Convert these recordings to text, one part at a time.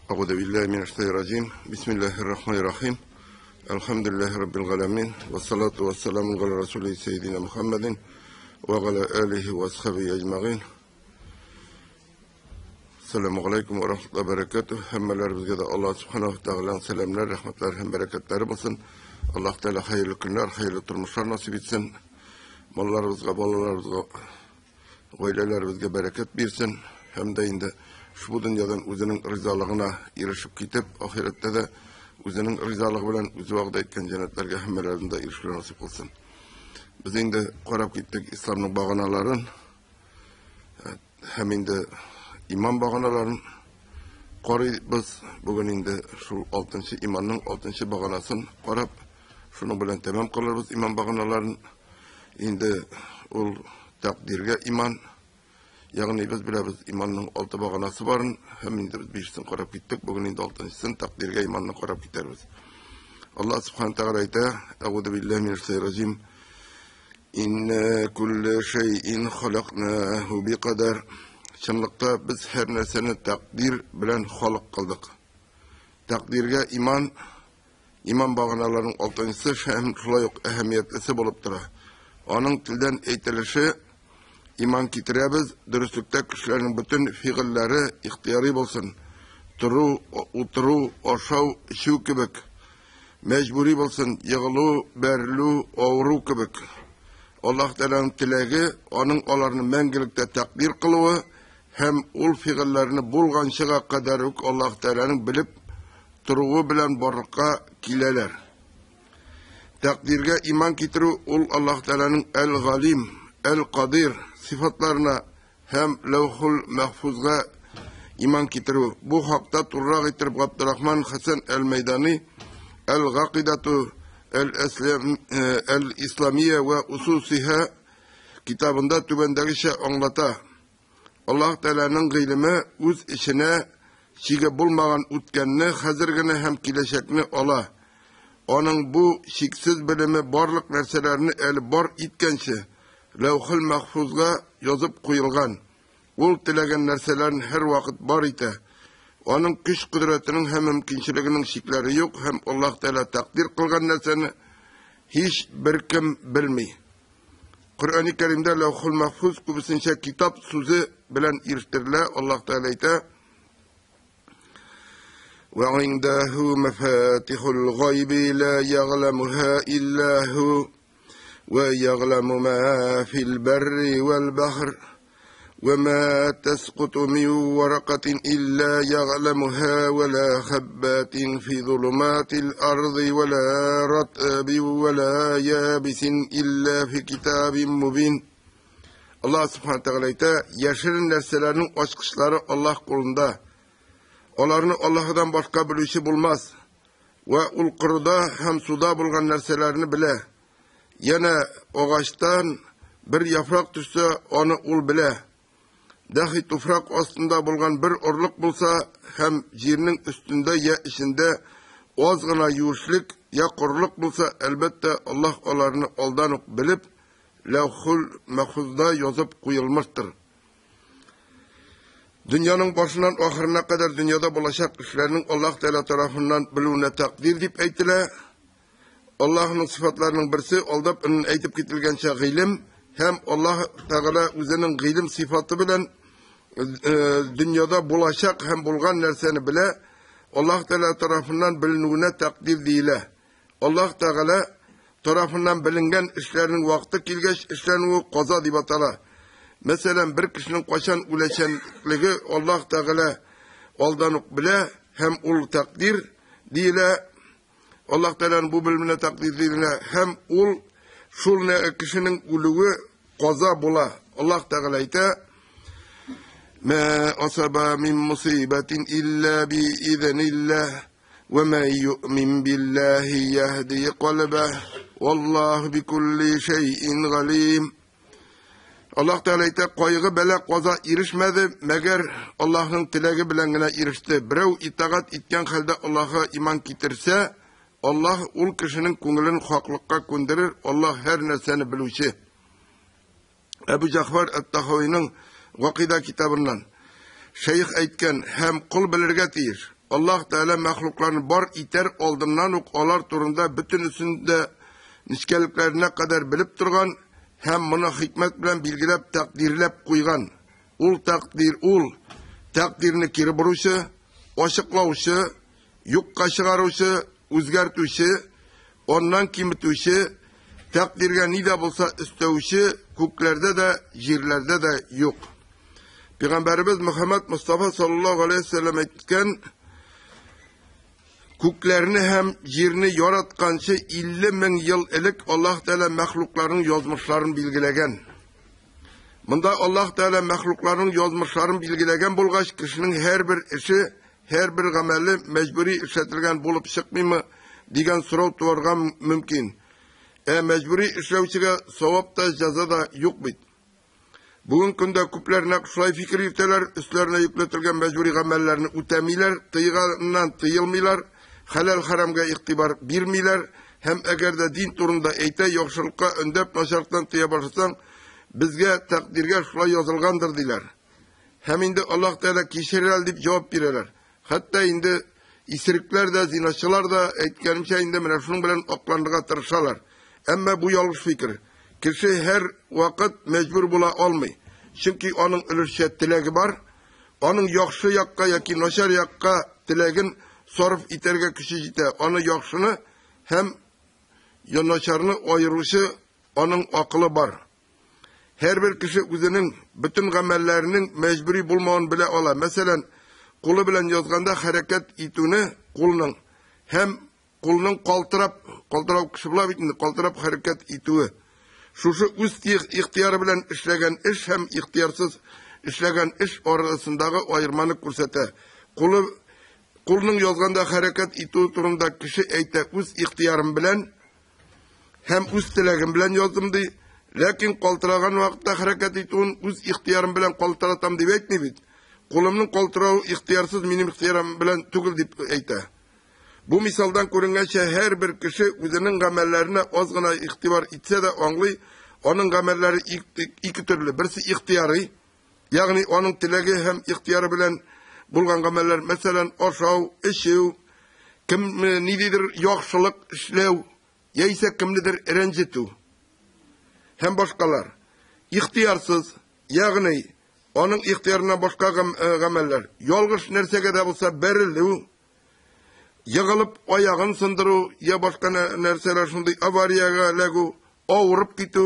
Әгъузу биллаһи минәш шайтанир раҗим. Бисмиллаһир рахманир рахим. Әлхәмдүлиллаһи раббил галәмин. Вассалату вассаламу галя расули сәйдина Мухаммадин ва галя алихи ва асхабихи әҗмәгыйн. Ассаламу алейкум ва рахматуллаһи ва баракатуһ. Һәммәләребезгә дә Аллаһ субханаһу ва тәгаләнең сәламнәр, рәхмәтләре һәм бәрәкәтләре булсын. Аллаһ Тәгалә хәерле көннәр, хәерле тормышлар насыйп итсен. Малларыбызга, балаларыбызга, гаиләләребезгә бәрәкәт бирсен һәм дә инде шул дөньядан үзенең ризалыгына ирешеп китеп, ахирәттә дә үзенең ризалыгы белән үзе вәгъдә иткән җәннәтләргә һәммәләрен дә ирешү насыйп кылсын. Без инде карап киттек исламның баганаларын һәм инде иман баганаларын карыйбыз. Бүген инде шул алтынчы иманның алтынчы баганасын карап, шуның белән тәмам кылырбыз иман баганаларын. Инде ул тәкъдиргә иман, ягъни без беләбез иманның алты баганасы барын, һәм инде без бишесен карап киттек, бүген инде алтынчысын тәкъдиргә иманны карап китәрбез. Аллаһ субхана тәгалә әйтә, Әгъузу биллаһи минәш шайтанир раҗим. Инна кулле шәйин халакнаху бикадар. Чынлыкта без һәр нәрсәне тәкъдир белән халык кылдык. Тәкъдиргә иман Иман баганаларының алтынчысы һәм шулай ук әһәмиятлесе булып тора. Аның телдән әйтелеше иман китерәбез, дөреслектә кешеләрнең бөтен фигыльләре ихтыяри булсын, тору, утыру, ашау, эчү кебек, мәҗбүри булсын, егылу, бәрелү, авыру кебек. Аллаһ Тәгаләнең теләге, аның аларны мәңгелектә тәкъдир кылуы һәм ул фигыльләрне булганчыга кадәр үк Аллаһ Тәгаләнең белеп торуы белән барлыкка киләләр. Тәкъдиргә иман китерү ул Аллаһ Тәгаләнең Әл-Галим, Әл-Кадир сыйфатларына һәм Ләүхул Мәхфузга иман китерү. Бу хакта турырак иттереп Габдурахман Хәсән Әл-Мәйдани Әл-Гакыйдату Әл-Исламия вә Усусиһа китабында түбәндәгечә аңлата. Аллаһ Тәгаләнең гыйлеме үз эченә чиге булмаган үткәнне, хәзергене һәм киләчәкне ала. Аның бу чиксез белеме барлык нәрсәләрне әле бар иткәнче, Ләүхел Мәхфузга язып куелган. Ул теләгән нәрсәләрен һәрвакыт бар итә. Аның көч-кодрәтенең һәм мөмкинчелегенең чикләре юк һәм Аллаһ Тәгалә тәкъдир кылган нәрсәне һич беркем белми. Коръәни Кәримдә Ләүхул Мәхфуз күбесенчә китап сүзе белән ирештерелә. Аллаһ Тәгалә әйтә: "Вә индәһу мафатихул гайби ла ягъламуха илла һу вә ягъламу ма фил барри вәл бахр وما تسقط من ورقة إلا يعلمها ولا حبات في ظلمات الأرض ولا رطب ولا يابس إلا في كتاب مبين. Allah subhanahu teala әйтә, яшерен нәрсәләрнең ачкычлары Аллаһ кулында. Аларны Аллаһыдан башка белүче булмас. Вә ул корыда һәм суда булган нәрсәләрне белә. Янә агачтан бер яфрак төшсә, аны ул белә. Дәхи туфрак астында булган бер орлык булса һәм җирнең өстендә я эчендә аз гына юешлек я корылык булса, әлбәттә, Аллаһ аларны алдан ук белеп, Ләүхул Мәхфузда язып куелмыштыр. Дөньяның башыннан ахырына кадәр дөньяда булачак эшләрнең Аллаһ Тәгалә тарафыннан белүенә тәкъдир дип әйтелә. Аллаһның сыйфатларының берсе алдап әйтеп кителгәнчә гыйлем һәм Аллаһ Тәгалә үзенең гыйлем сыйфаты белән дөньяда булачак һәм булган нәрсәне белә. Аллаһ Тәгалә тарафыннан беленүенә тәкъдир диелә. Аллаһ Тәгалә тарафыннан беленгән эшләрнең вакыты килгәч эшләнүе каза дип атала. Мәсәлән, бер кешенең кайчан үләчәклеге Аллаһ Тәгалә алдан ук белә һәм ул тәкъдир диелә. Аллаһ Тәгаләнең бу белеменә тәкъдир һәм ул шул кешенең үлүе каза була. Аллаһ Тәгалә әйтә: "Ма асаба мин мусибатин илля би изниллах ва ма ю'мин биллаһи яһди калбах валлаһу бикулли шәйин галим." Аллаһ Тәгалә әйтә, кайгы, бәла, каза ирешмәде, мәгәр Аллаһның теләге белән генә иреште. Берәү итагать иткән хәлдә Аллаһка иман китерсә, Аллаһ ул кешенең күңелен хаклыкка күндерер, Аллаһ һәр нәрсәне белүче. Әбу Җәгъфар әт-Тахавиның Гакыйда китабыннан. Шәех әйткән, һәм кол белергә тиеш. Аллаһ Тәгалә мәхлукларны бар итәр алдыннан ук алар турында бөтенесен дә нечкәлекләренә кадәр белеп торган һәм моны хикмәт белән билгеләп тәкъдирләп куйган. Ул тәкъдир ул тәкъдирне кире боручы, ачыклаучы, юкка чыгаручы, үзгәртүче, аннан киметүче, тәкъдиргә ни дә булса өстәүче күкләрдә дә, җирләрдә дә юк. Пәйгамбәребез Мөхәммәд Мустафа саллаллаһу алейһи ва сәлләм әйткән, күкләрне һәм җирне яратканчы 50 мең ел элек Аллаһ Тәгалә мәхлукларның язмышларын билгеләгән. Монда Аллаһ Тәгалә мәхлукларның язмышларын билгеләгән булгач, кешенең һәрбер эше, һәрбер гамәле мәҗбүри эшләтелгән булып чыкмыймы дигән сорау туарга мөмкин. Ә мәҗбүри эшләүчегә савап та, җәза да юк бит. Бүген көндә күпләр нәкъ шулай фикер йөртәләр, өсләренә йөкләтелгән мәҗбүри гамәлләрне үтәмиләр, тыйганнан тыелмыйлар, хәләл-хәрамга игътибар бирмиләр һәм әгәр дә дин турында әйтә, яхшылыкка өндәп, начарлыктан тыя башласаң, безгә, тәкъдиргә шулай язылгандыр, диләр. Һәм инде Аллаһ Тәгалә кичерер әле дип җавап бирәләр. Хәтта инде исерекләр дә, зиначылар да, әйткәнемчә, инде менә шуның белән акланырга тырышалар. Әмма бу ялгыш фикер. Кеше һәр вакыт мәҗбүр була алмый. Чөнки аның өлешчә теләге бар. Аның яхшы якка яки начар якка теләген сарыф итәргә көче җитә. Аны яхшыны һәм начарны аеручы аның акылы бар. Һәрбер кеше үзенең бөтен гамәлләренең мәҗбүри булмавын белә ала. Мәсәлән, кулы белән язганда хәрәкәт итүне кулның һәм кулның калтырап, калтырау кеше була бит инде, калтырап хәрәкәт итүе. Шушы үз ихтыяры белән эшләгән эш һәм ихтыярсыз эшләгән эш арасындагы аерманы күрсәтә. Кулы кулның язганда хәрәкәт итүе турында кеше әйтә, үз ихтыярым белән һәм үз теләгем белән яздым ди. Ләкин калтыраган вакытта хәрәкәт итүен үз ихтыярым белән калтыратам дип әйтми бит. Кулымның калтыравы ихтыярсыз минем ихтыярым белән түгел дип әйтә. Бу мисалдан күренгәнчә, һәрбер кеше үзенең гамәлләренә аз гына игътибар итсә дә аңлый, аның гамәлләре ике төрле. Берсе ихтыярый, ягъни аның теләге һәм ихтыяры белән булган гамәлләр, мәсәлән, ашау, эчү, кем ниндидер яхшылык эшләү, яисә кемнедер рәнҗетү һәм башкалар. Ихтыярсыз, ягъни аның ихтыярыннан башка гамәлләр, ялгыш нәрсәгә дә булса бәрелү, егылып аягын сындыру я башка нәрсәләр, шундый авариягә эләгү, авырып китү.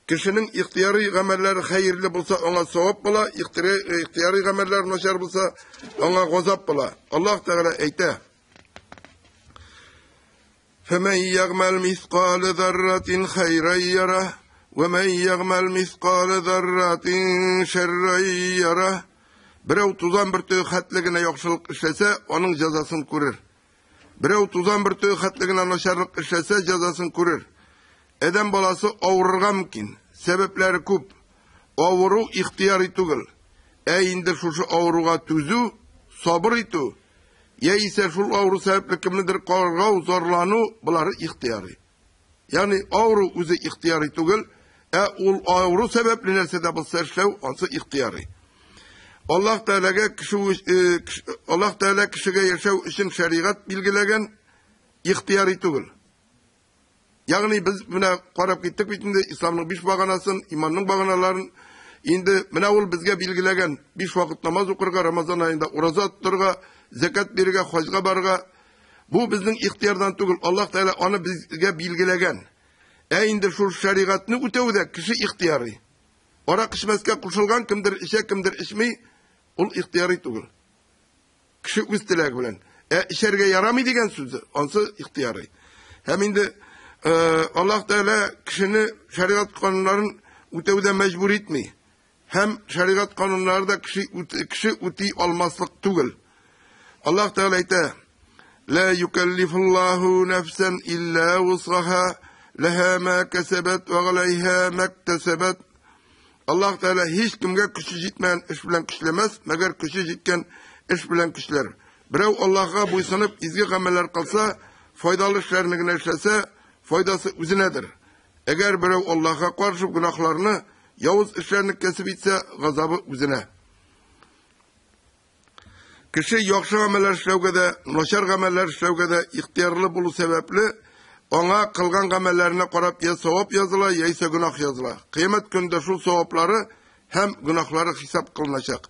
Кешенең ихтыярый гамәлләре хәерле булса, аңа савап була, ихтыярый гамәлләре начар булса, аңа газап була. Аллаһ Тәгалә әйтә: فَمَنْ يَعْمَلْ مِثْقَالَ ذَرَّةٍ خَيْرًا يَرَهُ وَمَنْ يَعْمَلْ مِثْقَالَ ذَرَّةٍ شَرًّا يَرَهُ. Берәү тузан бөртеге хәтле генә яхшылык эшләсә, аның җәзасын күрер. Берәү тузан бөртеге хәтле генә начарлык эшләсә, җәзасын күрер. Адәм баласы авырырга мөмкин. Сәбәпләре күп. Авыру ихтыяри түгел. Ә инде шушы авыруга түзү, сабыр итү, яисә шул авыру сәбәпле кемнедер каргау, зарлану, болары ихтыяри. Ягъни авыру үзе ихтыяри түгел, ә ул авыру сәбәпле нәрсә дә булса эшләү, ансы ихтыяри. Аллаһ Тәгаләгә кеше Аллаһ Тәгалә кешегә яшәү өчен шәригать билгеләгән, ихтыяри түгел. Ягъни без менә карап киттек бит инде исламның биш баганасын, иманның баганаларын. Инде менә ул безгә билгеләгән биш вакыт намаз укырга, Рамазан аенда ураза тотырга, зәкят бирергә, хаҗга барырга. Бу безнең ихтыярдан түгел, Аллаһ Тәгалә аны безгә билгеләгән. Ә инде шул шәригатьне үтәү дә кеше ихтыяры. Арак эчмәскә кушылган, кемдер эчә, кемдер эчми, ул ихтыярый түгел. Кеше үз теләге белән. Ә эчәргә ярамый дигән сүз, ансы ихтыярый. Һәм инде Аллаһ Тәгалә кешене шәригать кануннарын үтәүдә мәҗбүр итми. Һәм шәригать кануннары да кеше кеше үти алмаслык түгел. Аллаһ Тәгалә әйтә: "Ла юкаллифуллаһу нафсан илла вусаха, лаһа ма касабат ва галайһа мактасабат." Аллаһ Тәгалә һич кемгә көче җитмәгән эш белән көчләмәс, мәгәр көче җиткән эш белән көчләр. Берәү Аллаһга буйсынып изге гамәлләр кылса, файдалы эшләрне генә эшләсә, файдасы үзенәдер. Әгәр берәү Аллаһга каршы гөнаһларны, явыз эшләрне кәсеп итсә, газабы үзенә. Кеше яхшы гамәлләр эшләүгә дә, начар гамәлләр эшләүгә дә ихтыярлы булу сәбәпле, аңа кылган гамәлләренә карап я савап языла, яисә гөнаһ языла. Кыямәт көнендә шул саваплары һәм гөнаһлары хисап кылыначак.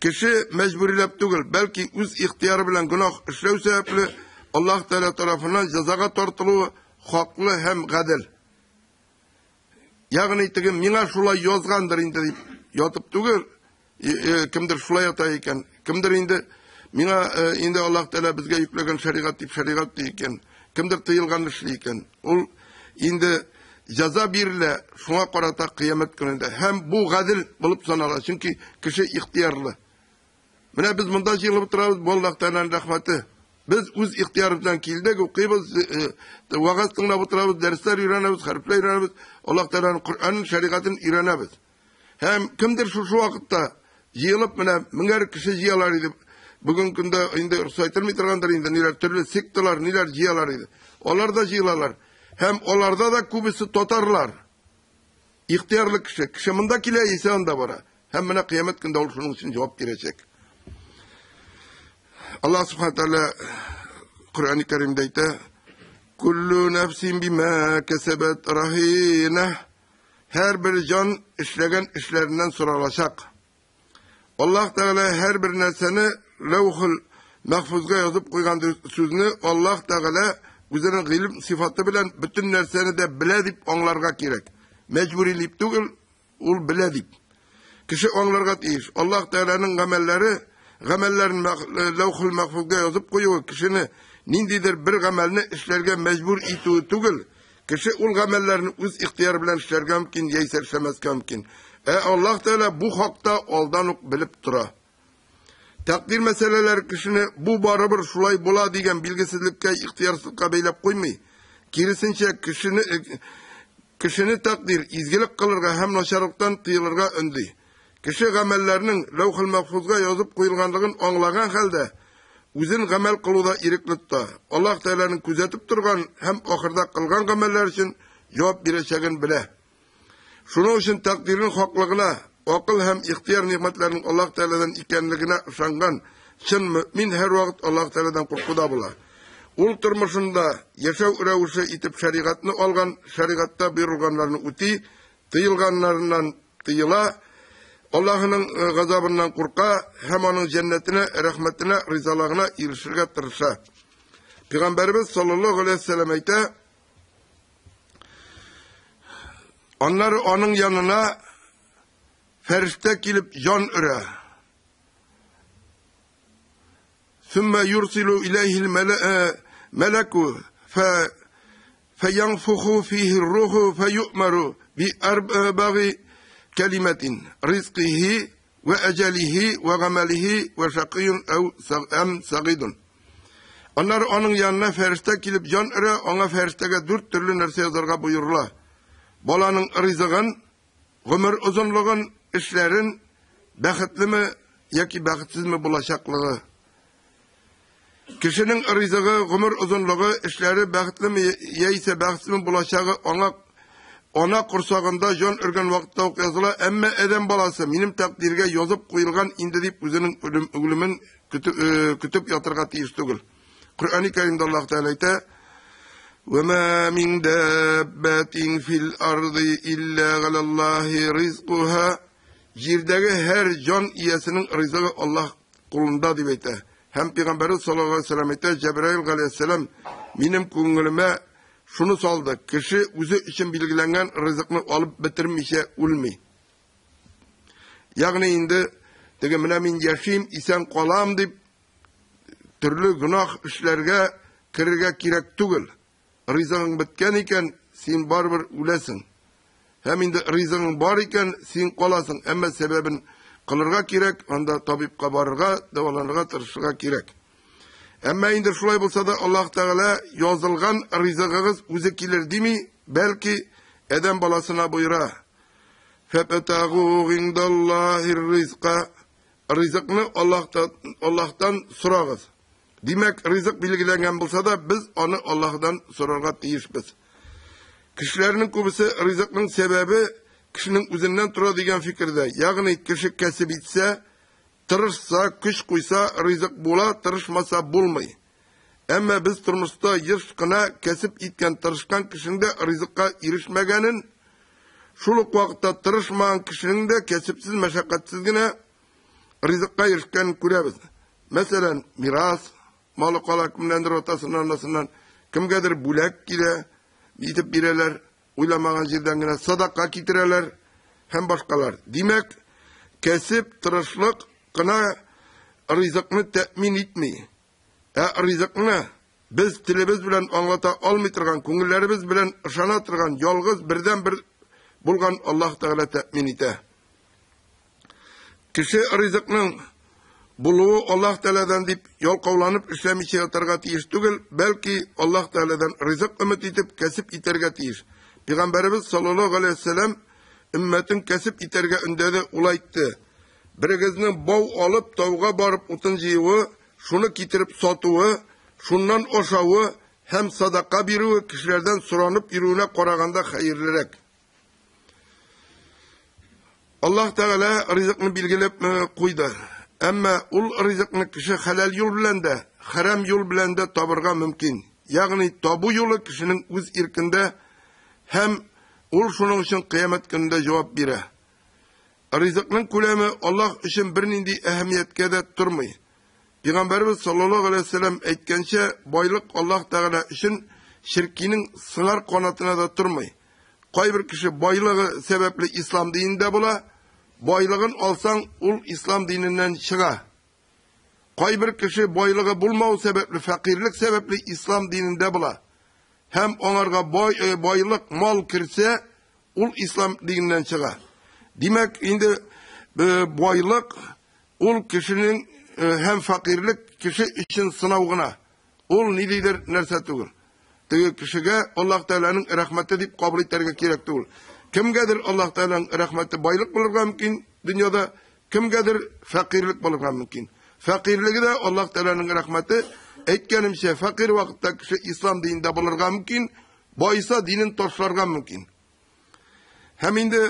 Кеше мәҗбүриләп түгел, бәлки үз ихтыяры белән гөнаһ эшләү сәбәпле Аллаһ Тәгалә тарафыннан җәзага тартылуы хаклы һәм гадел. Ягъни теге миңа шулай язгандыр инде дип ятып түгел, кемдер шулай ята икән, кемдер инде миңа инде Аллаһ Тәгалә безгә йөкләгән шәригать дип шәригать ди икән, кемдер тыелган эшли икән. Ул инде җәза бирелә шуңа карата кыямәт көнендә. Һәм бу гадел булып санала, чөнки кеше ихтыярлы. Менә без монда җыелып утырабыз, бу Аллаһ Тәгаләнең рәхмәте. Без үз ихтыярыбыз белән килдек, укыйбыз, вәгазь тыңлап утырабыз, дәресләр өйрәнәбез, хәрефләр өйрәнәбез, Аллаһ Тәгаләнең Коръәнен, шәригатен өйрәнәбез. Һәм кемдер шушы вакытта җыелып, менә меңәр кеше җыялар иде. Бүгенге көндә инде рөхсәт ителми торгандыр инде, ниләр төрле секталар, ниләр җыялар иде. Алар да җыелалар. Һәм аларда да күбесе татарлар. Ихтыярлы кеше. Кеше монда килә, яисә анда бара. Һәм менә кыямәт көндә ул шуның өчен җавап бирәчәк. Аллаһ Субхану Тәгалә Коръән Кәримдә әйтә: "Куллу нәфсин бима касабат рахина." Һәрбер җан эшләгән эшләреннән соралачак. Аллаһ Тәгалә һәрбер нәрсәне Ләүхул Мәхфузга язып куйган сүзне Аллаһ Тәгалә үзенең гыйлем сыйфаты белән бөтен нәрсәне дә белә дип аңларга кирәк. Мәҗбүри дип түгел, ул белә дип. Кеше аңларга тиеш. Аллаһ Тәгаләнең гамәлләре, гамәлләрен Ләүхул Мәхфузга язып куюы кешене ниндидер бер гамәлне эшләргә мәҗбүр итүе түгел, Кеше ул гамәлләрне үз ихтыяры белән эшләргә мөмкин яисә эшләмәскә мөмкин. Ә Аллаһ Тәгалә бу хакта алдан ук белеп тора. Тәкъдир мәсьәләләре кешене бу барыбер шулай була дигән билгесезлеккә, ихтыярсызлыкка бәйләп куймый. Киресенчә, кешене кешене тәкъдир изгелек кылырга һәм начарлыктан тыелырга өнди. Кеше гамәлләренең Ләүхел Мәхфузга язып куелганлыгын аңлаган хәлдә, үзен гамәл кылуда ирекле тота. Аллаһ Тәгаләнең күзәтеп торган һәм ахырда кылган гамәлләр өчен җавап бирәчәген белә. Шуның өчен тәкъдирнең хаклыгына, акыл һәм ихтыяр нигъмәтләренең Аллаһ Тәгаләдән икәнлегенә ышанган чын мөэмин һәрвакыт Аллаһ Тәгаләдән куркуда була. Ул тормышында яшәү рәвеше итеп шәригатьне алган, шәригатьтә боерылганнарны үти, тыелганнарыннан тыела, Аллаһының газабыннан курка һәм аның җәннәтенә, рәхмәтенә, ризалыгына ирешергә тырыша. Пәйгамбәребез саллаллаһу алейһи вәсәлләм әйтә, аннары аның янына фәрештә килеп җан өрә. Сүммә юрсилу иләйһил мәләку фә фәянфуху фихи руху фәюъмару би арбагы кәлимәтин ризкихи вә әҗәлихи вә гамәлихи вә шакыюн әү әм сагидун. Аннары аның янына фәрештә килеп җан өрә, аңа фәрештәгә дүрт төрле нәрсә язарга боерыла. Баланың ризыгын, гомер озынлыгын, эшләрен, бәхетлеме яки бәхетсезме булачаклыгы. Кешенең ризыгы, гомер озынлыгы, эшләре бәхетлеме яисә бәхетсезме булачагы аңа ана корсагында җан өргән вакытта ук языла, әмма адәм баласы минем тәкъдиргә язып куелган инде дип үзенең үлемен көтеп ятырга тиеш түгел. Коръәни Кәримдә Аллаһ Тәгалә әйтә: "Ва ма мин даббатин фил арди илля галаллаһи ризкуха." Җирдәге һәр җан иясенең ризыгы Аллаһ кулында дип әйтә. Һәм Пәйгамбәрбез саллаллаһу алейһи вәсәлләм әйтә, Җәбраил галәйһиссәлам минем күңелемә шуны салды: кеше үзе өчен билгеләнгән ризыкны алып бетермичә үлми. Ягъни инде теге менә мин яшим, исән калам дип төрле гөнаһ эшләргә керергә кирәк түгел. Ризыгың беткән икән, син барыбер үләсең. Һәм инде ризыгың бар икән, син каласың. Әмма сәбәбен кылырга кирәк, анда табибка барырга, дәваланырга тырышырга кирәк. Әмма инде шулай булса да Аллаһ Тәгалә язылган ризыгыгыз үзе килер дими, бәлки адәм баласына боера. Фәбтагу гиндаллаһир ризка. Ризыкны Аллаһтан сорагыз. Димәк, ризык билгеләнгән булса да, без аны Аллаһыдан сорарга тиешбез. Кешеләрнең күбесе ризыкның сәбәбе кешенең үзеннән тора дигән фикердә. Ягъни кеше кәсеп итсә, Тырышса, көч куйса, ризык була, тырышмаса булмый. Әмма без тормышта еш кына кәсеп иткән, тырышкан кешенең дә ризыкка ирешмәгәнен, шул ук вакытта тырышмаган кешенең дә кәсепсез, мәшәкатьсез генә ризыкка ирешкәнен күрәбез. Мәсәлән, мирас малы кала кемнәндер атасыннан, анасыннан, кемгәдер бүләк килә, итеп бирәләр, уйламаган җирдән генә садака китерәләр һәм башкалар. Димәк, кәсеп, тырышлык кына ризыкны тәэмин итми. Ә ризыкны без телебез белән аңлата алмый торган, күңелләребез белән ышана торган ялгыз бердән-бер булган Аллаһ Тәгалә тәэмин итә. Кеше ризыкның булуы Аллаһ Тәгаләдән дип ялкауланып эшләмичә ятарга тиеш түгел, бәлки Аллаһ Тәгаләдән ризык өмет итеп кәсеп итәргә тиеш. Пәйгамбәребез саллаллаһу алейһи вәсәлләм өммәтен кәсеп итәргә өндәде, ул әйтте: Берегезнең бау алып тауга барып утын җыюы, шуны китереп сатуы, шуннан ашавы һәм садака бирүе кешеләрдән соранып йөрүенә караганда хәерлерәк. Аллаһ Тәгалә ризыкны билгеләп куйды. Әмма ул ризыкны кеше хәләл юл белән дә, хәрам юл белән дә табырга мөмкин. Ягъни табу юлы кешенең үз иркендә һәм ул шуның өчен кыямәт көнендә җавап бирә. Ризыкның күләме Аллаһ өчен бернинди әһәмияткә дә тормый. Пәйгамбәребез саллаллаһу алейһи вәсәлләм әйткәнчә, байлык Аллаһ Тәгалә өчен черкинең сыңар канатына да тормый. Кайбер кеше байлыгы сәбәпле ислам динендә була, байлыгын алсаң, ул ислам диненнән чыга. Кайбер кеше байлыгы булмау сәбәпле, фәкыйрьлек сәбәпле ислам динендә була. Һәм аңарга бай, э, байлык, мал керсә, ул ислам диненнән чыга. Димәк, инде э, байлык ул кешенең э, һәм фәкыйрьлек кеше өчен сынау гына. Ул ниндидер нәрсә түгел. Теге кешегә Аллаһ Тәгаләнең рәхмәте дип кабул итәргә кирәк түгел. Кемгәдер Аллаһ Тәгаләнең рәхмәте байлык булырга мөмкин дөньяда, кемгәдер фәкыйрьлек булырга мөмкин. Фәкыйрьлеге дә Аллаһ Тәгаләнең рәхмәте. Әйткәнемчә, фәкыйрь вакытта кеше ислам динендә булырга мөмкин, байса динен ташларга мөмкин. Һәм инде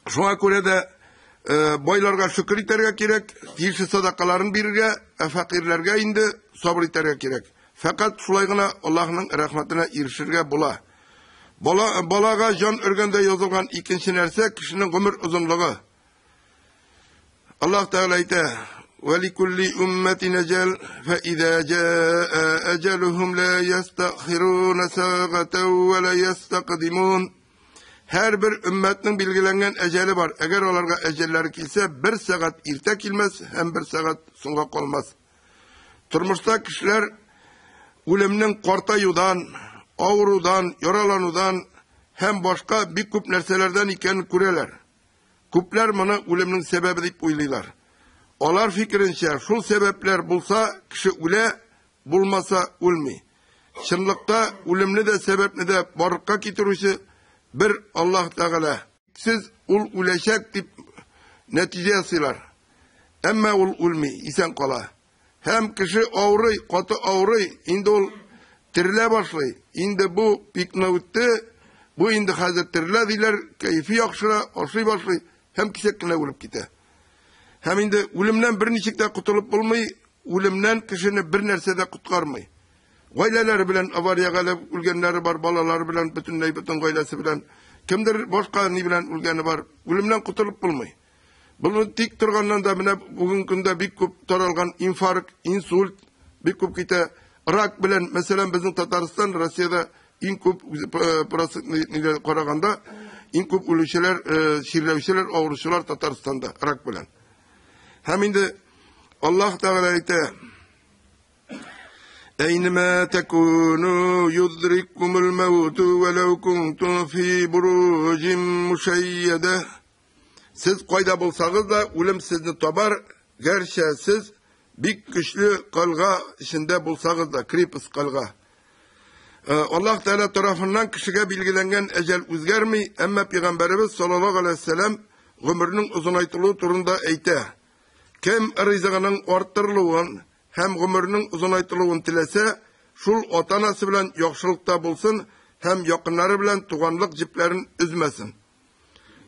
Шуңа күрә дә э, байларга шөкер итәргә кирәк, тиешле садакаларын бирергә, ә фәкыйрьләргә инде сабыр итәргә кирәк. Фәкать шулай гына Аллаһның рәхмәтенә ирешергә була. Бала, балага җан өргәндә язылган икенче нәрсә кешенең гомер озынлыгы. Аллаһ Тәгалә әйтә: "Вәликулли умматин әҗәл, фә иза җаа әҗәлүһүм ла ястәхируна сәгатән ва ла ястәкъдимун." Һәрбер өммәтнең билгеләнгән әҗәле бар. Әгәр аларга әҗәлләре килсә, бер сәгать иртә килмәс һәм бер сәгать соңга калмас. Тормышта кешеләр үлемнең картаюдан, авырудан, яраланудан һәм башка бик күп нәрсәләрдән икәнен күрәләр. Күпләр моны үлемнең сәбәбе дип уйлыйлар. Алар фикеренчә, шул сәбәпләр булса, кеше үлә, булмаса, үлми. Чынлыкта үлемне дә, сәбәпне дә барлыкка китерүче бер Аллаһ Тәгалә. Сез ул үләчәк дип нәтиҗә ясыйлар. Әмма ул үлми, исән кала. Һәм кеше авырый, каты авырый, инде ул терелә башлый. Инде бу пикны үтте, бу инде хәзер терелә диләр, кәефе яхшыра, ашый башлый һәм кисәк кенә үлеп китә. Һәм инде үлемнән берничек тә котылып булмый, үлемнән кешене бер нәрсә дә коткармый. Гаиләләре белән авариягә эләгеп үлгәннәре бар, балалары белән бөтенләй бөтен гаиләсе белән. Кемдер башка ни белән үлгәне бар. Үлемнән котылып булмый. Бу тик торганнан да менә бүгенге көндә бик күп таралган инфаркт, инсульт бик күп китә. Рак белән, мәсәлән, безнең Татарстан Россиядә иң күп э, процент караганда иң күп үлүчеләр, э, чирләүчеләр, авыручылар Татарстанда рак белән. Һәм инде Аллаһ Тәгалә әйтә: Әйнемә тәкуну юдриккумул мәүту вәләү кунтум фи буруҗин мушәййәдә. Сез кайда булсагыз да, үлем сезне табар, гәрчә сез бик көчле кальга эчендә булсагыз да, крепость кальга. Э, Аллаһ Тәгалә тарафыннан кешегә билгеләнгән әҗәл үзгәрми, әмма пәйгамбәребез саллаллаһу алейһи вәсәлләм гомернең озынайтылуы турында әйтә. Кем ризыгының арттырылуын һәм гомернең озынайтылуын теләсә, шул ата-анасы белән яхшылыкта булсын һәм якыннары белән туганлык җепләрен өзмәсен.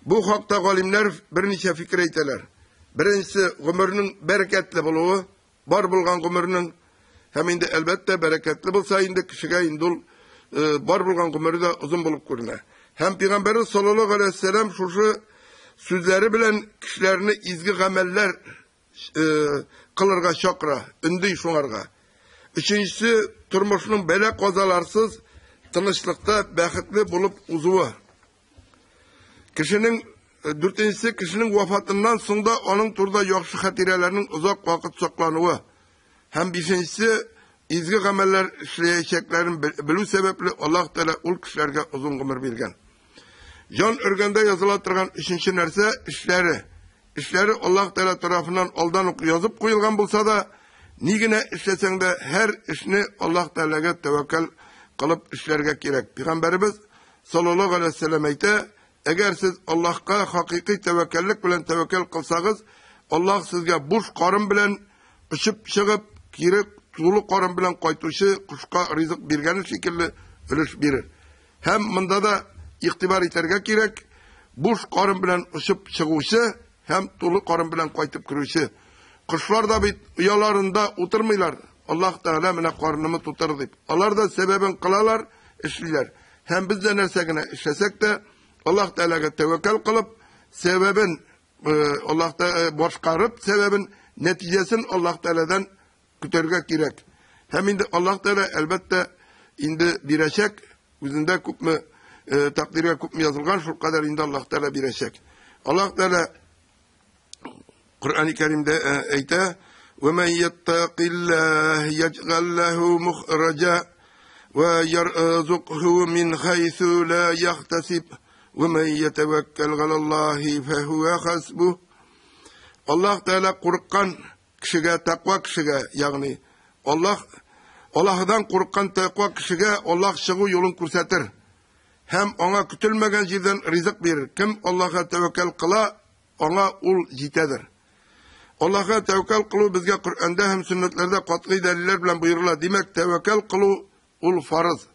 Бу хакта галимнәр берничә фикер әйтәләр. Беренчесе гомернең бәрәкәтле булуы, бар булган гомернең һәм инде әлбәттә бәрәкәтле булса инде кешегә инде ул бар булган гомере дә озын булып күренә. Һәм Пәйгамбәрбез саллаллаһу алейһи вәсәлләм шушы сүзләре белән кешеләрне изге гамәлләр кылырга чакыра, өнди шуңарга. Өченчесе тормышның бәла-казаларсыз тынычлыкта бәхетле булып узуы. Кешенең дүртенчесе кешенең вафатыннан соң да аның турында яхшы хатирәләрнең озак вакыт саклануы. Һәм бишенчесе изге гамәлләр эшләячәкләрен белү сәбәпле Аллаһ Тәгалә ул кешеләргә озын гомер биргән. Җан өргәндә языла торган өченче нәрсә эшләре. Эшләре Аллаһ Тәгалә тарафыннан алдан ук язып куелган булса да, ни генә эшләсәң дә, һәр эшне Аллаһ Тәгаләгә тәвәккәл кылып эшләргә кирәк. Пәйгамбәребез саллаллаһу алейһи вәсәлләм әйтә, әгәр сез Аллаһка хакыйкый тәвәккәллек белән тәвәккәл кылсагыз, Аллаһ сезгә буш карын белән очып чыгып, кире тулы карын белән кайтучы кошка ризык биргәне шикелле өлеш бирер. Һәм монда да игътибар итәргә кирәк, буш карын белән очып чыгучы һәм тулы карын белән кайтып керүче. Кошлар да бит ояларында утырмыйлар. Аллаһ Тәгалә менә карынымы тутыр дип. Алар да сәбәбен кылалар, эшлиләр. Һәм без дә нәрсә генә эшләсәк тә, Аллаһ Тәгаләгә тәвәккәл кылып, сәбәбен Аллаһ Тәгалә башкарып, сәбәбен, нәтиҗәсен Аллаһ Тәгаләдән көтәргә кирәк. Һәм инде Аллаһ Тәгалә әлбәттә инде бирәчәк, үзендә күпме тәкъдиргә күпме язылган, шул кадәр инде Аллаһ Тәгалә бирәчәк. Аллаһ Тәгалә Коръән-и Кәримдә әйтә: "Ва ман яттакиллаһ яҗгал лаху мухраҗа ва ярзукху мин хайсу ла яхтасиб ва ман ятаваккал галаллаһи фахуа хасбух". Аллаһ Тәгалә курыккан кешегә, тәкъва кешегә, ягъни Аллаһ Аллаһыдан курыккан тәкъва кешегә Аллаһ чыгу юлын күрсәтер һәм аңа көтелмәгән җирдән ризык бирер. Кем Аллаһка тәвәккәл кыла, аңа ул җитәдер. Аллаһка тәвәккәл кылу безгә Коръәндә һәм сөннәтләрдә катгый дәлилләр белән боерыла. Димәк, тәвәккәл кылу ул фарыз.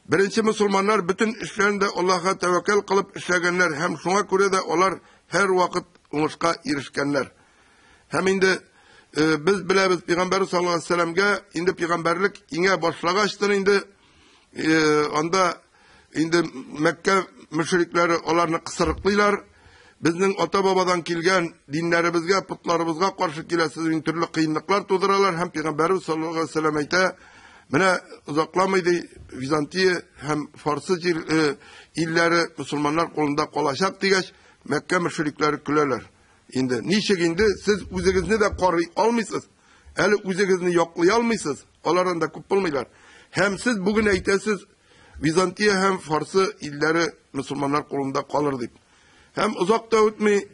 Беренче мусульманнар бөтен эшләрендә Аллаһка тәвәккәл кылып эшләгәннәр һәм шуңа күрә дә алар һәрвакыт уңышка ирешкәннәр. Һәм инде без беләбез, Пәйгамбәр саллаллаһу алейһи вәсәлләмгә инде пәйгамбәрлек иңә башлагачтын инде анда инде Мәккә мөшрикләре аларны кысрыклыйлар. Безнең ата-бабадан килгән диннәребезгә, потларыбызга каршы киләсез, инде төрле кыенлыклар тудыралар һәм Пәйгамбәрбез саллаллаһу алейһи вәсәлләм әйтә, менә озакламый ди, Византия һәм Фарсы җир илләре мусульманнар кулында калачак дигәч, Мәккә мөшрикләре көләләр. Инде ничек инде сез үзегезне дә карый алмыйсыз, әле үзегезне яклый алмыйсыз, алар анда күп булмыйлар. Һәм сез бүген әйтәсез, Византия һәм Фарсы илләре мусульманнар кулында калыр дип. Һәм озак та үтми,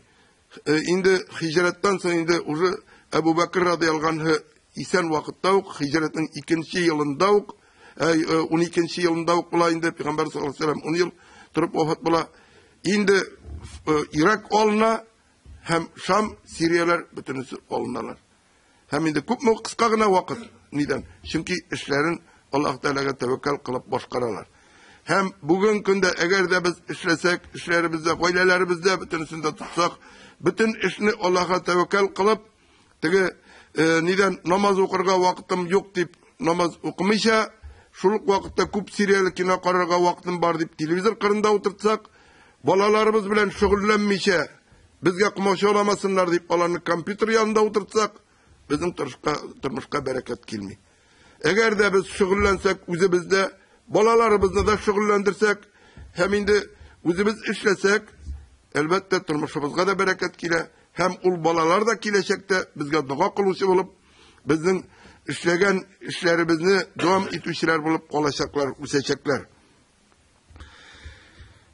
инде хиҗрәттән соң инде уже Әбу Бәкр радияллаһу анһу исән вакытта ук, хиҗрәтнең икенче елында ук, 12 елында ук була инде, Пәйгамбәр саллаллаһу алейһи ва сәлләм 10 ел торып вафат була. Инде Ирак алына һәм Шам, Сирияләр бөтенесе алыналар. Һәм инде күпме кыска гына вакыт нидән? Чөнки эшләрен Аллаһ Тәгаләгә тәвәккәл кылып башкаралар. Һәм бүген көндә әгәр дә без эшләсәк, эшләребездә, гаиләләребездә бөтенесен дә тотсак, бөтен эшне Аллаһка тәвәккәл кылып, теге нидән намаз укырга вакытым юк дип намаз укымыйча, шул ук вакытта күп серияле кино карарга вакытым бар дип телевизор кырында утыртсак, балаларыбыз белән шөгыльләнмичә, безгә комачауламасыннар дип аларны компьютер янында утыртсак, безнең тормышка бәрәкәт килми. Әгәр дә без шөгыльләнсәк, үзебездә, балаларыбызны да шөгыльләндерсәк, һәм инде үзебез эшләсәк, әлбәттә, тормышыбызга да бәрәкәт килә, һәм ул балалар да киләчәктә безгә дога кылучы булып, безнең эшләгән эшләребезне дәвам итүчеләр булып калачаклар, үсәчәкләр.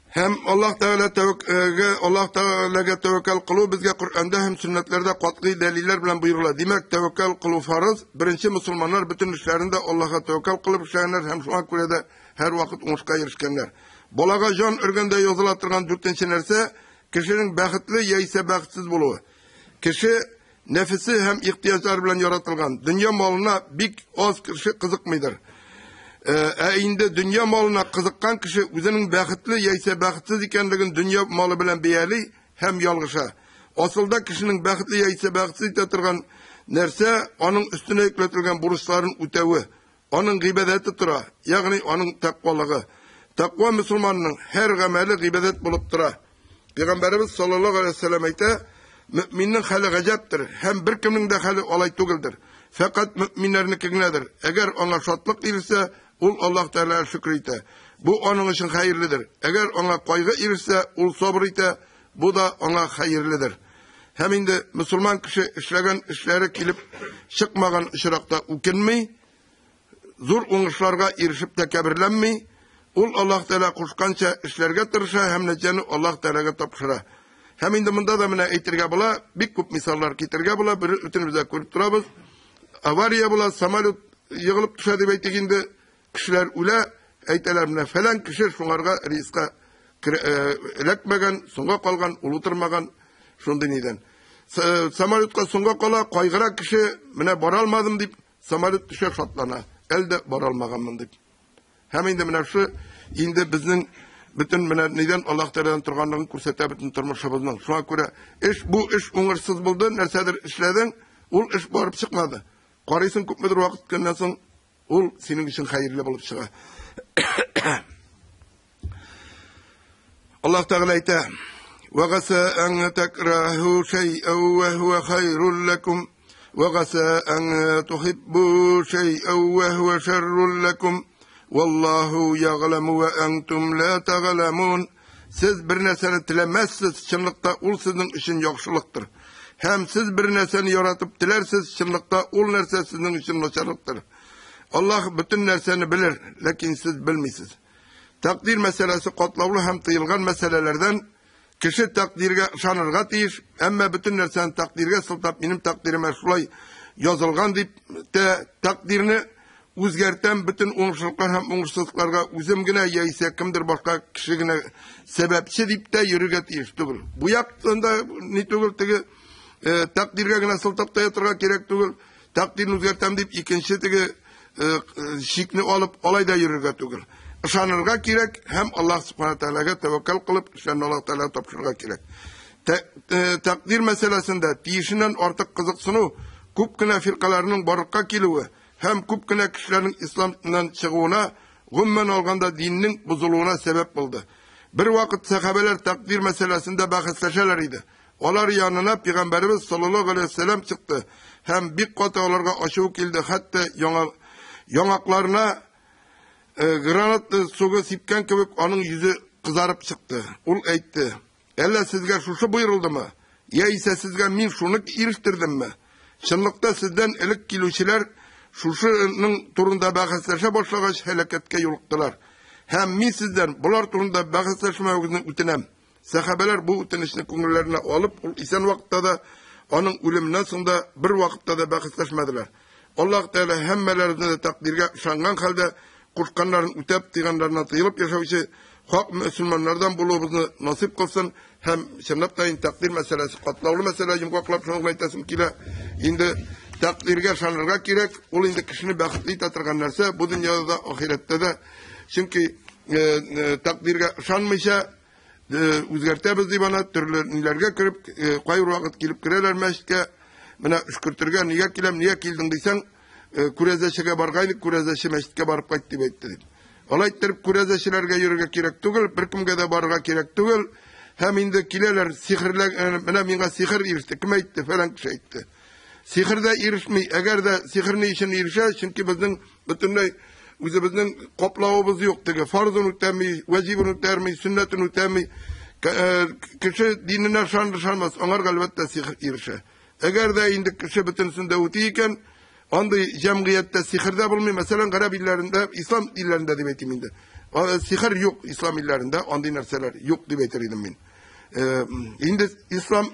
Һәм Аллаһ Тәгалә тәвәккәлгә, Аллаһ Тәгаләгә тәвәккәл кылу безгә Коръәндә һәм сөннәтләрдә катгый дәлилләр белән боерыла. Димәк, тәвәккәл кылу фарыз. Беренче мусульманнар бөтен эшләрен дә Аллаһка тәвәккәл кылып эшләгәннәр һәм шуңа күрә дә һәрвакыт уңышка ирешкәннәр. Балага җан өргәндә языла торган дүртенче нәрсә кешенең бәхетле яисә бәхетсез булуы. Кеше нәфесе һәм ихтыяҗлары белән яратылган. Дөнья малына бик аз кеше кызыкмыйдыр. Ә инде дөнья малына кызыккан кеше үзенең бәхетле яисә бәхетсез икәнлеген дөнья малы белән бәяли һәм ялгыша. Асылда кешенең бәхетле яисә бәхетсез итә торган нәрсә аның өстенә йөкләтелгән бурычларын үтәве, аның гыйбадәте тора, ягъни аның тәкъвалыгы. Тәкъва мөселманның һәр гамәле гыйбадәт булып тора. Пәйгамбәребез саллаллаһу алейһи ва сәлләм әйтә, мөэминнең хәле гаҗәптер, һәм беркемнең дә хәле алай түгелдер. Фәкать мөэминнәрнеке генәдер. Әгәр аңа шатлык ирешсә, ул Аллаһ Тәгаләгә шөкер итә. Бу аның өчен хәерледер. Әгәр аңа кайгы ирешсә, ул сабыр итә, бу да аңа хәерледер. Һәм инде мөселман кеше эшләгән эшләре килеп чыкмаган очракта үкенми, зур уңышларга ирешеп тәкәбберләнми, ул Аллаһ Тәгалә кушканча эшләргә тырыша һәм нәтиҗәне Аллаһ Тәгаләгә тапшыра. Һәм инде монда да менә әйтергә була, бик күп мисаллар китерергә була, бөтенебез дә күреп торабыз. Авария була, самолет егылып төшә дип әйтик инде, кешеләр үлә, әйтәләр менә фәлән кеше шуңарга рейска эләкмәгән, соңга калган, ул утырмаган, шундый нидән. Самолетка соңга кала, кайгыра кеше, менә бара алмадым дип, самолет төшә шатлана, әле дә бара алмаганмын дип. Һәм инде менә шу инде безнең бөтен менә нидән Аллаһ Тәгаләдән торганлыгын күрсәтә бөтен тормышыбызның. Шуңа күрә эш бу эш уңышсыз булды, нәрсәдер эшләдең, ул эш барып чыкмады. Карыйсың күпмедер вакыт үткәннән соң, ул синең өчен хәерле булып чыга. Аллаһ Тәгалә әйтә: "Ва гаса ан такраху шай'ан ва хуа хайрул лакум, ва гаса ан тухиббу шай'ан ва хуа шаррул лакум, валлаху ягъламу ва антум ла тагъламун." Сез бер нәрсәне теләмәссез, чынлыкта ул сезнең өчен яхшылыктыр. Һәм сез бер нәрсәне яратып теләрсез, чынлыкта ул нәрсә сезнең өчен начарлыктыр. Аллаһ бөтен нәрсәне белер, ләкин сез белмисез. Тәкъдир мәсьәләсе катлаулы һәм тыелган мәсьәләләрдән. Кеше тәкъдиргә ышанырга тиеш, әмма бөтен нәрсәне тәкъдиргә сылтап, минем тәкъдиремә шулай язылган дип тә тәкъдирне үзгәртәм, бөтен уңышлыклар һәм уңышсызлыкларга үзем генә яисә кемдер башка кеше генә сәбәпче дип тә йөрергә тиеш түгел. Бу яктан да ни түгел, теге тәкъдиргә генә сылтап та ятырга кирәк түгел. Тәкъдирне үзгәртәм дип икенче теге шикне алып алай да йөрергә түгел. Ышанырга кирәк һәм Аллаһ Субхана Тәгаләгә тәвәккәл кылып, эшләрне Аллаһ Тәгаләгә тапшырырга кирәк. Тәкъдир мәсьәләсендә тиешеннән артык кызыксыну күп кенә фиркаларның барлыкка килүе һәм күп кенә кешеләрнең исламнан чыгуына, гомумән алганда диннең бозылуына сәбәп булды. Бер вакыт сәхабәләр тәкъдир мәсьәләсендә бәхәсләшәләр иде. Алар янына Пәйгамбәребез саллаллаһу алейһи ва сәлләм чыкты һәм бик каты аларга ачуы килде, хәтта яңа яңакларына гранат сугы сипкән кебек аның йөзе кызарып чыкты. Ул әйтте: "Әллә сезгә шушы боерылдымы? Яисә сезгә мин шуны ирештердемме? Чынлыкта сездән элек килүчеләр шушының турында бәхәсләшә башлагач һәлакәткә юлыктылар. Һәм мин сездән болар турында бәхәсләшмәвегезне үтенәм." Сәхабәләр бу үтенечне күңелләренә алып, ул исән вакытта да, аның үлеменнән соң да бер вакытта да бәхәсләшмәделәр. Аллаһ Тәгалә һәммәләребезне дә тәкъдиргә ышанган хәлдә, кушканнарын үтәп, тыйганнарыннан тыелып яшәүче хак мөселманнардан булуыбызны насыйп кылсын һәм чынлап та инде тәкъдир мәсьәләсе катлаулы мәсьәлә, йомгаклап шуны гына әйтәсем килә. Инде тәкъдиргә ышанырга кирәк, ул инде кешене бәхетле итә торган нәрсә бу дөньяда да, ахирәттә дә. Чөнки тәкъдиргә ышанмыйча үзгәртәбез дип ана төрле ниләргә кереп, кайбер вакыт килеп керәләр мәчеткә, менә өшкертергә нигә киләм, нигә килдең дисәң, күрәзәчегә баргайнык, күрәзәче мәчеткә барып кайт дип әйтте дип. Алай иттереп күрәзәчеләргә йөрергә кирәк түгел, беркемгә дә барырга кирәк түгел. Һәм инде киләләр, сихерләр, менә миңа сихер иреште, кем әйтте, фәлән кеше әйтте. Сихер дә ирешми, әгәр дә сихер ни өчен ирешә, чөнки безнең бөтенләй үзебезнең каплавыбыз юк, теге фарзын үтәми, вәҗибен үтәми, сөннәтен үтәми. Кеше диненә ышаныр ышанмас, аңарга әлбәттә сихер ирешә. Әгәр дә инде кеше бөтенесен дә үти икән, андый җәмгыятьтә сихер дә булмый. Мәсәлән, гарәп илләрендә, ислам илләрендә дип әйтим инде. Сихер юк ислам илләрендә, андый нәрсәләр юк дип әйтер идем мин. Инде ислам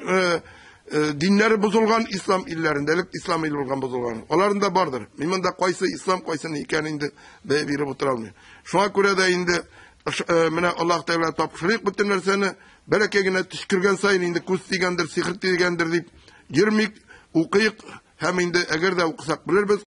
диннәре бозылган ислам илләрендә, элек ислам иле булган бозылган. Аларында бардыр. Мин монда кайсы ислам, кайсы ни икән инде бәя биреп утыра алмыйм. Шуңа күрә дә инде менә Аллаһ Тәгалә тапшырыйк бөтен нәрсәне. Бәләкәй генә төчкергән саен инде күз тигәндер, сихер тигәндер дип йөрмик, укыйк һәм инде әгәр дә укысак белербез.